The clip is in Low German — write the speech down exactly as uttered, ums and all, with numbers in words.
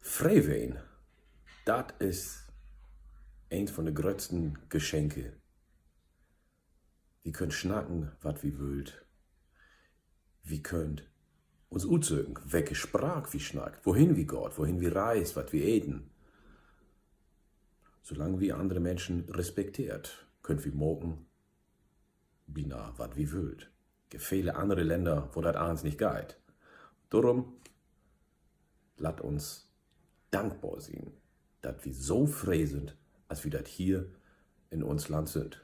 Free ween, dat is eens von de gröttsten Geschenke. Wi köönt snacken, wat wi wüllt. Wi köönt uns utsöken, welke Spraak wi snackt, wohen wi gaht, wohen wi reist, wat wi eten. Solang wi annere Minschen respekteert, köönt wi maken, binah wat wi wüllt. Gifft vele annere Länner, wo dat allens nich geiht. Dorüm, laat uns dankbor sien, dat wi so free sünd, as wi dat hier in uns Land sünd.